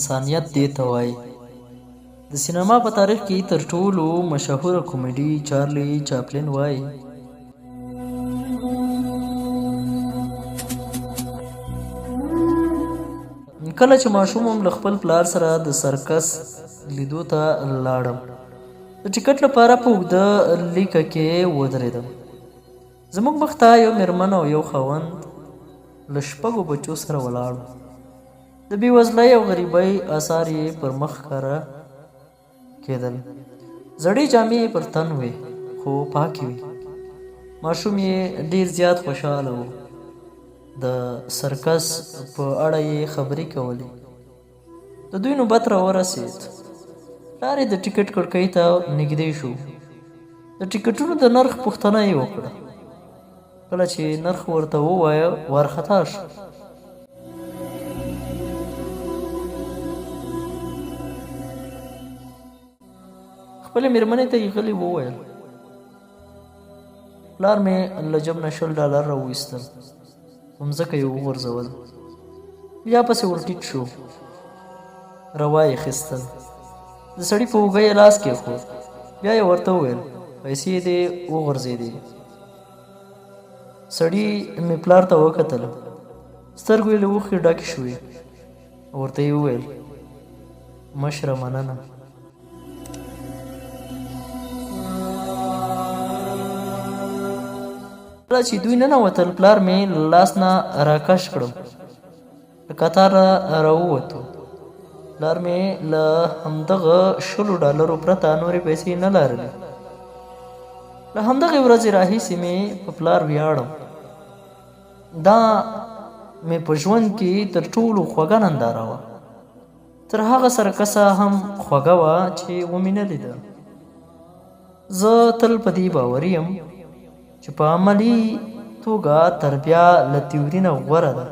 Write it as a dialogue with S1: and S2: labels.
S1: انسانیت دې ته وایي. د سینما په تاریخ کې تر ټولو مشهوره کومیډي چارلي چاپلین وایي. کله چې ماشوم وم له خپل پلار سره د سرکس لیدو ته لاړم. د ټکټ لپاره په اوږده لیکه کې ودرېدم. زموږ مخ ته یو مېرمن او یو خاوند له شپږو بچو سره ولاړ وو. د بېوزلۍ او غریبۍ اثار یې پر مخ ښکاره کېدل. زړې جامې یې پر تن وې، خو پاکې وې. ماشوم یې ډېر زیات خوشاله و. د سرکس په اړه یې خبرې کولې. د دوی نوبت راورسېد. پلار یې د ټکټ کړکۍ ته نږدې شو. د ټکټونو د نرخ پوښتنه یې وکړه. کله چې نرخ ورته ووایه، وارخطا شو. خپلې مېرمنې ته یې غلي وویل. پلار مې له جب نه 20 ډالر راوویستل، په مځکه یې وغورځول. بیا پسې ورټیټ شو، راوایې خیستل. د سړي په اوږه یې لاس کېښود، بیا یې ورته وویل: پیسې دې وغورځېدې. سړي مې پلار ته وکتل، سترګو یې له اوښکې ډکې شوې. ورته یې وویل: مشره مننه. کله چې دوی ننوتل، پلار مې له لاس نه راکش کړم. له کتاره راووتو. پلار مې له همدغه 20 ډالرو پرته نورې پیسې نه لرلې. له همدغې ورځې راهیسې مې په پلار ویاړم. دا مې په ژوند کې تر ټولو خوږه ننداره وه. تر هغه سرکسه هم خوږه وه چې ومې نه لیده. زه تل په دې باوري یم چې په عملي توګه تربیه له تیوري نه غوره ده.